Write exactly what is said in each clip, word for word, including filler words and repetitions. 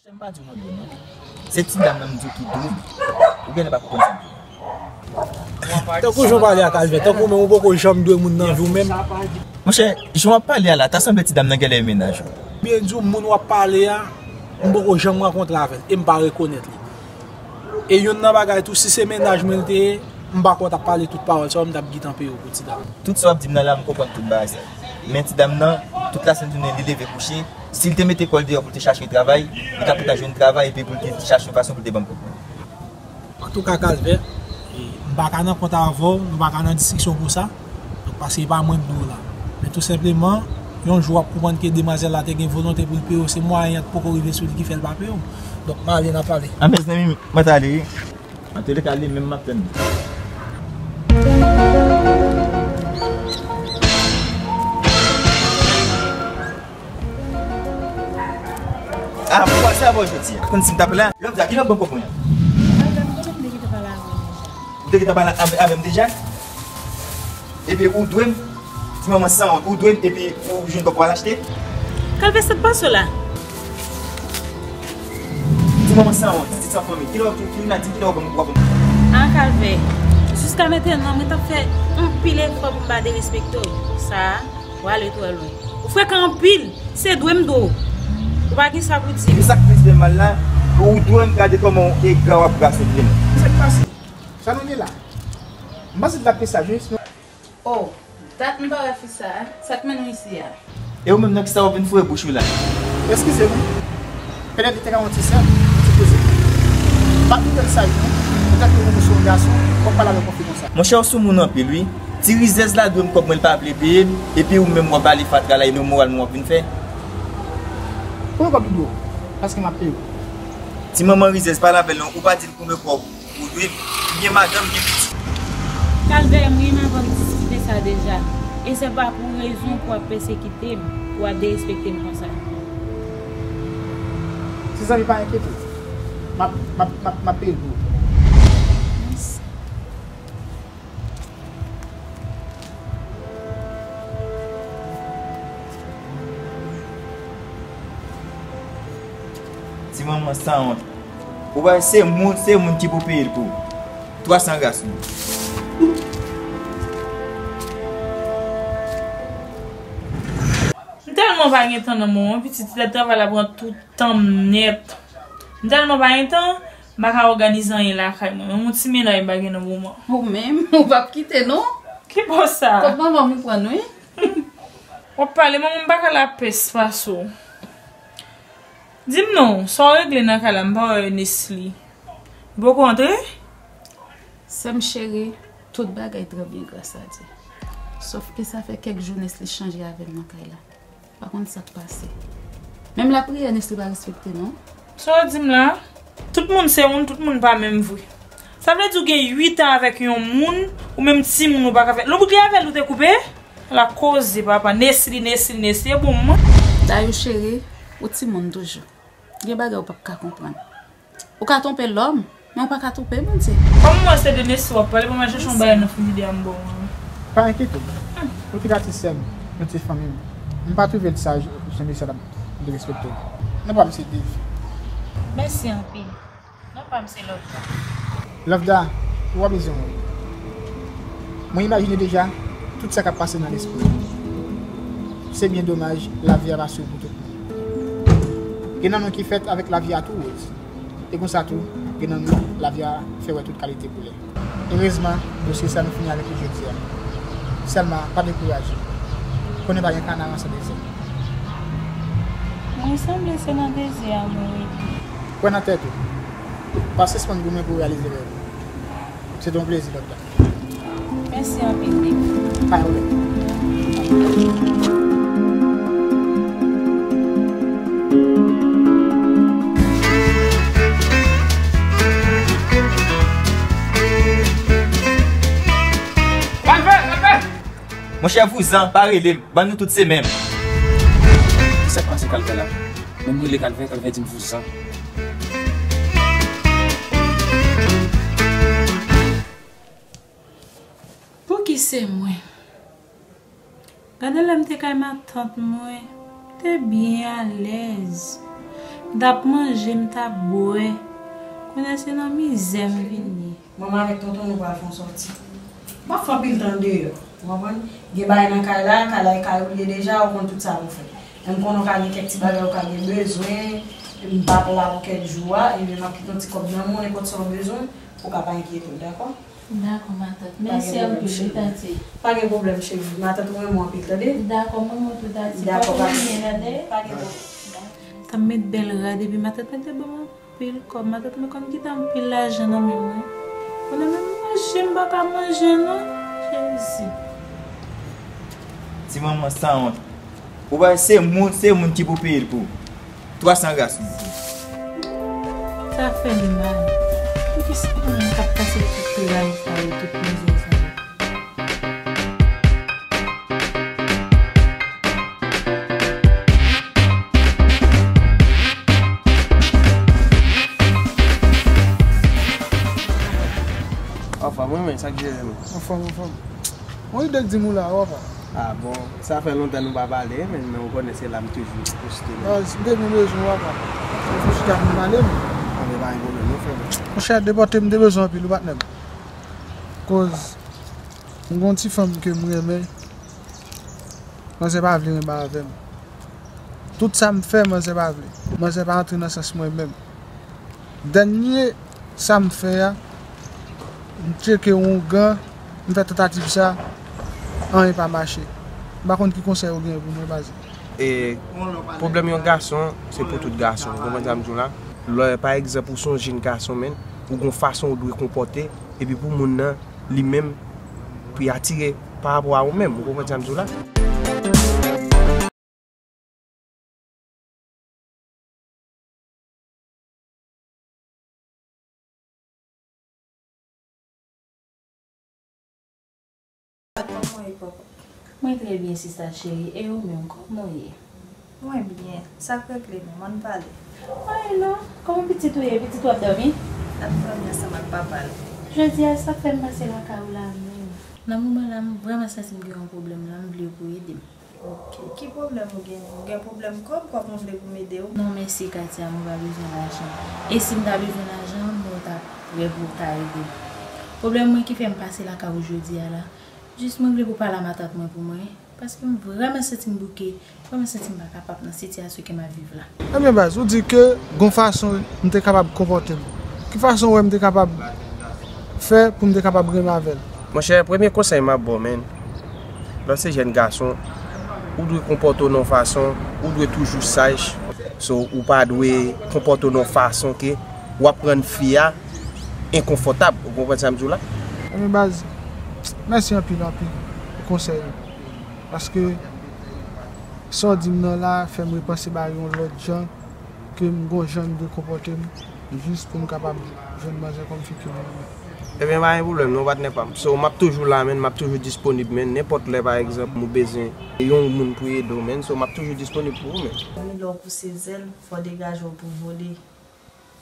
M pa di w mwen dwe non. Se ti dam nan m di w ki dwe m. Ou genlè pa konprann sa m di w. Tankou jan w pale a Kalvè, tankou menm ou poko janm dwe moun nan vi w menm. Monchè, jan w ap pale a la, ta sanble ti dam nan genlè e mennaj ou. Byen di w, moun w ap pale a, m poko janm rankontre avè l e m pa rekonèt li. E youn nan bagay tou, si se mennaj mwen li te ye, m pa kwè w t ap pale tout pawòl sa yo, m t ap gentan peye w pou ti dam. Tout sa w ap di m nan la, m konprann tout bagay sa yo. Men ti dam nan, tout lasèn jounen, li leve kouche, si l te mete kò l deyò pou l te chache yon travay, li t ap gentan jwenn travay epi pou l te chache yon fason pou l te ban m kòb mwen. Antouka, Kalvè, e, m pa ka nan kont avè w, nou pa ka nan diskisyon konsa. Donk, paske e pa mwen k dwe w la. Men tou senpleman, yon jou w ap konprann ke demwazèl la te gen volonte pou l peye w, se mwayen an t poko rive sou li ki fè l pa peye w. Donk, m ale, n a pale. A, mezanmi, mwen t ale, wi. Antouleka, li menm m ap tann li. Ah, poukisa sa bon jodi a? Konn si m t ap la? Lòvda, kilè w ban m kòb mwen an? Ou te gentan pale avè m deja. Ou te gentan pale avè, avè m deja? Epi ou dwe m? Ti manman sanwont, ou dwe m epi ou jwenn kòb pou al achte? Kalvè, sa k pase w la? Ti manman sanwont, ti san fanmi. Kilè w ap, kilè w ap ban m, w ap ban m? Ah, Kalvè, jiska mentenan, mwen t ap fè anpil efò pou m pa derespekte w. Sa a, w ale twò lwen. Ou frekan anpil. Se dwe m dwe w. Ou pa gen sa pou di. Epi sa k plis fè m mal la, ou dwe m gade kòman w ega w ap gason vin. Sa k pase? Sa nou ye la? M panse l t ap fè sa jis, non? Oh, dat m pa wè fi sa a. Sa k mennen w isi a? E ou menm nan kisa w ap vin foure bouch ou la? Eskize m wi. Petèt li te ka yon ti sè m, yon ti kouzin. M pa twouve l saj non. Petèt ke ou menm ou se yon gason, w ap pale avè yon fi konsa. Monchè, ou soumoun anpil wi. Ti rizèz la dwe m kòb mwen, l pa vle peye m, epi ou menm w ap bale fatra la, e nan moral mwen w ap vin fè. Konbyen kòb li dwe w? Paske m ap peye w. Ti manman rizèz, pale avè l non, ou pa di l konbyen kòb ou dwe m. M gen madanm, m gen pitit. Kalvè, m renmen avè w diskite sa deja. E se pa pou rezon pou w ap pèsekite m, pou w ap derespekte m konsa. Ti zanmi, pa enkyete w. M ap, m ap, m ap, m ap peye l pou ou. Mèsi. Ti manman sanwont. Ou wè, se moun, se moun ki pou peye l pou ou. Twa san ras moun. M tèlman pa gen tan nan moman, pitit, lè travay la pran tout tan m nèt. M tèlman pa gen tan, m pa ka òganize anyen lakay mwen. Menm yon ti mennaj m pa gen nan moman. Ou menm, ou p ap kite non. Ki bò sa? Kòb manman m ou pran wi. W ap pale, manman m pa ka lapès pase w. Di m non, sa w regle nan kay la, m pa wè Nesly. Li poko antre? Sè m cheri, tout bagay trè byen gras a Dye. Sòf ke sa fè kèk jou Nesly chanje avè m nan kay la. Pa konn sa k pase. Menm lapriyè Nesly pa respekte non. Sa w di m la? Tout moun se moun, tout moun pa menm vre. Sa vle di w gen uit an avèk yon moun, ou menm timoun ou pa ka fè. Lè w bouke avè l ou te koupe? La koze papa, Nesly, Nesly, Nesly, e bon mwen. Dayou cheri, ou timoun toujou. Gen bagay ou p ap ka konprann. Ou ka twonpe lòm, men ou pa ka twonpe Bondye. Kòm mwen se de Nesly w ap pale, ban mwen chèche yon bagay nan frijidè a m ba w an. Pa enkyete w. Ou te ka ti sè m, yon ti fanmi m. M pa twouve l saj jan mesye a t ap derespekte w. Non pa m se Dave. Mèsi anpil. Non pa m se Lòvda. Lòvda, ou pa bezwen wont. Mwen imajine deja tout sa k ap pase nan lespri w. Se byen domaj, lavi a pa sou pou tout moun. Gen nan nou ki fèt avèk lavi a tou woz. E konsa tou, gen nan nou, lavi a fè wè tout kalite koulè. Erezman, dosye sa nou fini avèk li jodi a. Sèlman, pa dekouraje. Konnen pa gen kanaran san dezè. Mwen sanble se nan dezè a mwen rete. Kwè nan tèt ou. Pa sispann goumen pou w reyalize rèv ou. Se te yon plezi, Lòvda. Mèsi anpil, Dave. Pa gen pwoblèm. Kalvè, Kalvè! Monchè, vouzan, pa rele m. Ban nou tout se menm. Kisa k pase Kalvè la? Menm rele Kalvè, Kalvè di m vouzan. Pouki se mwen? Gade lè m te kay matant mwen, m te byen alèz. M t ap manje, m t ap bwè. Kounye a se nan mizè m vin ye. Manman avèk tonton nou pral fè yon sòti. M ap fè anpil tan deyò. Ou konprann? Gen bagay nan kay la, kay la e kay ou l ye deja, ou konn tout sa pou fè. Men m konnen w ka gen kèk ti bagay ou ka gen bezwen, m p ap la pou kèk jou a, ebyen m ap kite yon ti kòb nan men w, nenpòt sa w bezwen, ou ka pa enkyete w, dakò? Dakò, matant. Mèsi anpil, wi, tanti. Pa gen pwoblèm, cheri. Matant, mwen renmen w anpil, tande? Dakò, mwen renmen w tou, tanti. Dakò, pa gen pwoblèm. Pa gen pwoblèm. Sa m met bèl rad, epi matant mete ban m anpil kòb. Matant mwen konn kite anpil lajan nan men mwen. Konnen menm manje, m pa ka manje, non. Jezi. Ti manman sanwont. Ou pa se moun, se moun ki pou peye l pou ou. Twa san ras li di. Sa fè m mal. Poukisa mwen k ap pase tout tray sa yo, tout mizè sa yo? Anfòm, wi, men, sa k jere nou? Anfòm, anfòm. Yon ide k di m ou la, wè pa. Ah bon, sa fè lontan nou pa pale, men, men ou konnen se la m toujou poste. Baz, m te byen bezwen w apa. Se pou chita pou m pale m. Anben, pa gen pwoblèm, non, frè m. Monchè, depòte m te bezwen anpil, wi, patnè m. Koz, m gon ti fanm ke m renmen. Manzè pa vle renmen avè m. Tout sa m fè, manzè pa vle. Manzè pa antre nan sans mwen menm. Dènye sa m fè a, m tcheke yon ougan, m fè tantativ sa, anyen pa mache. M pa konn ki konsèy ou gen pou mwen, baz. E pwoblèm yon gason, se pou tout gason. Ou konprann sa m di w la? Lè, pa egzanp, ou se yon jenn gason, menn, ou gon fason ou dwe konpòte, epi pou moun nan, li menm, pou y atire pa rapò a ou menm. Ou konprann sa m di w la? Kòman w ye, Pòpòt? Mwen trè byen, sista cheri. E ou menm, kòman w ye? Mwen byen. Sa k regle nou? Ann pale. Anyen non. Kòman pitit ou ye? Pitit ou ap dòmi? L ap dòmi ansanm ak papa l. Jodi a, sa k fè m pase lakay ou la menm? Nan moman la, m vrèman santi m gen yon pwoblèm la, m vle pou w ede m. Ok. Ki pwoblèm ou genyen? Ou gen pwoblèm kòb? Kòb ou vle pou m ede w? Non, mèsi, Katia, mwen pa bezwen lajan. E si m ta bezwen lajan, mwen ta prè pou w ta ede m. Pwoblèm mwen ki fè m pase lakay ou jodi a la, jis mwen vle pou w pale a matant mwen pou mwen, paske m vrèman santi m bouke, vrèman santi m pa kapab nan sitiyasyon ke m ap viv la. Ebyen, baz, ou di ke gon fason m te kapab konpòte m. Ki fason w wè m te kapab fè pou m te kapab renmen avè l? Monchè, premye konsèy m ap ba w, menn, lè w se jèn gason, ou dwe konpòte w nan yon fason, ou dwe toujou saj. So, ou pa dwe konpòte w nan yon fason ke w ap rann fi a enkonfòtab. Ou konprann sa m di w la? Ebyen, baz, mèsi anpil, anpil pou konsèy ou. Paske sa w di m nan la fè m repanse bagay yon lòt jan, ke m gon jan m dwe konpòte m, jis pou m kapab jwenn manzè kòm fi ke m renmen. Ebyen, pa gen pwoblèm non, patnè pa m. So, m ap toujou la, menn, m ap toujou disponib, menn. Nenpòt lè, pa egzanp, ou bezwen yon moun pou ede w, menn. So, m ap toujou disponib pou ou, menn. Zanmi, lè w pouse zèl, fò w degaje w pou w vole.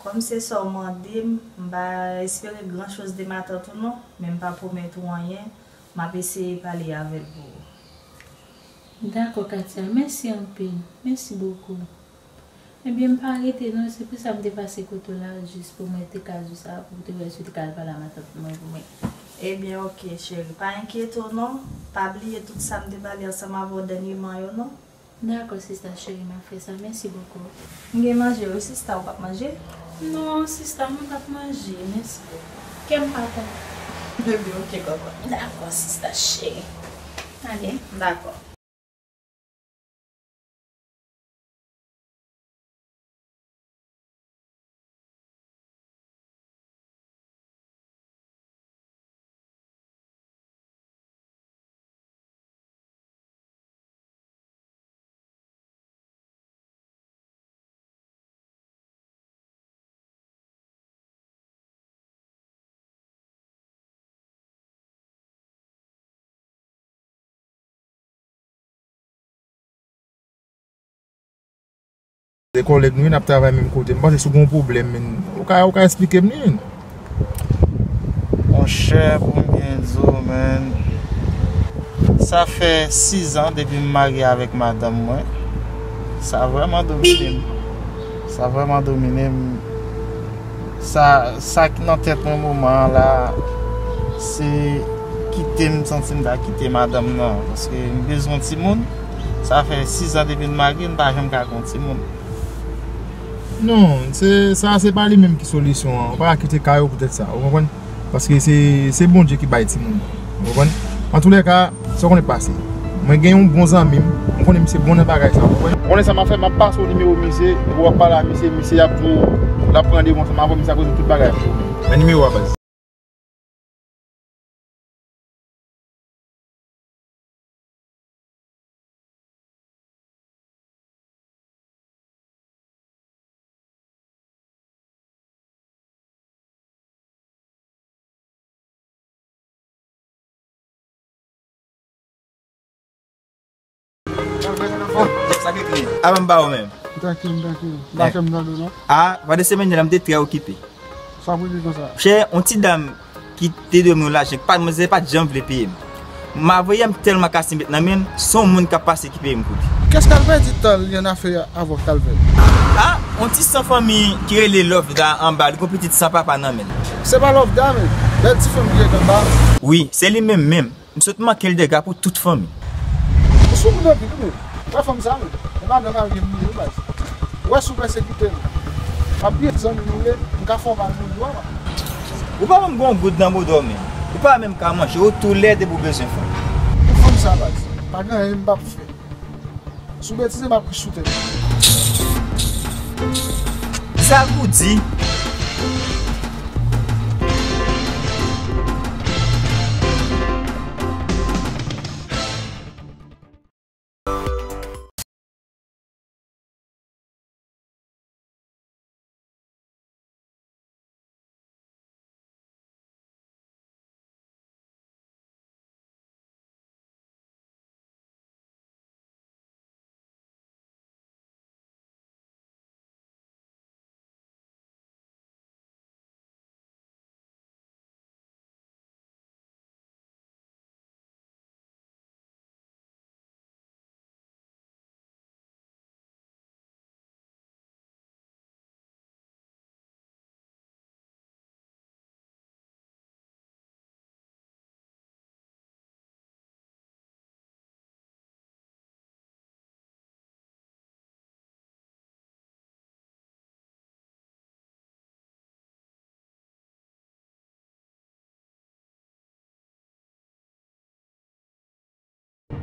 Kòm se sa w mande m, m pa espere gran choz de matant ou non, men m pa pwomèt ou anyen, m ap eseye pale avè l pou ou. Dakò, Katia, mèsi anpil. Mèsi bokou. Ebyen, m pa rete non, se pou sa m te pase kote w la, jis pou mwen te ka di w sa, pou w te wè si w te ka al pale a matant mwen pou mwen. Ebyen, oke, cheri, pa enkyete w non, pa bliye tout sa m te pale ansanm avè w dènyèman yo non. Dakò, sista cheri, m ap fè sa. Mèsi bokou. M gen manje, wi, sista, ou p ap manje? Non, sista, mwen p ap manje. Mèsi bokou. Kè m pa kontan. Ebyen, oke, kòkòt. Dakò, sista cheri. Ale. Dakò. Se kòlèg nou ye, n ap travay menm kote. M panse si w gen yon pwoblèm, men ou ka, ou ka esplike m li, men. Monchè, pou m byen di w, men, sa fè sis an depi m marye avèk madanm mwen. Sa vrèman domine m. Sa vrèman domine m. Sa, sa ki nan tèt mwen moman an la, se kite m santi m ta kite madanm nan. Paske m bezwen yon timoun. Sa fè sis an depi n marye, n pa janm ka gen yon timoun. Non, se, sa se pa li menm ki solisyon an. Ou pa ka kite kay ou poutèt sa, ou konprann? Paske se, se Bondye ki bay timoun. Ou konprann? Antoulèka, sa w konnen k pase. Mwen gen yon bon zanmi m, m konnen misye bon nan bagay sa, ou konprann? Ou konnen sa m ap fè, m ap pase w nimewo misye, epi w ap pale a misye, misye ap di w, l ap pran randevou ansanm avè w, misye ap rezoud tout bagay pou ou. Men nimewo a, baz. Oh, sa ki kriye? Avan m ba ou menm. Trankil, trankil. M pa janm tande w non. Ah, pandan semèn nan, m te trè okipe. Sa pou di konsa? Chè, yon ti dam ki te dwe m yon lajan, ki pa, manzè pa t janm vle peye m. Mavwaye m tèlman kase m met nan men l, se yon moun k ap pase ki peye m kou li. Qu'est-ce qu'elle veut dire, elle, il y en a fait avant qu'elle veut? Ah, yon ti san fanmi ki rele Lovda anba, li gon pitit san papa nan men l. C'est pas Lovda, men. Bèl ti fanm ki ret anba. Wi, se li menm menm. M sot manke l dega pou tout fanmi. Ou soumoun anpil wi menm. Wè fanm sa menm. E madanm avè m li wi baz. Ou wè si w pèsekite m, m ap bliye zanmi nou ye, m ka fè w mal pou dwa. Ou pa menm gen yon goud nan bouda w menm. Ou pa menm ka manje, ou tou lèd epi w bezwen fanm. Pou fanm sa baz. Pa gen anyen m p ap fè. Si w betize m ap ri sou tèt ou. Sa k ou di?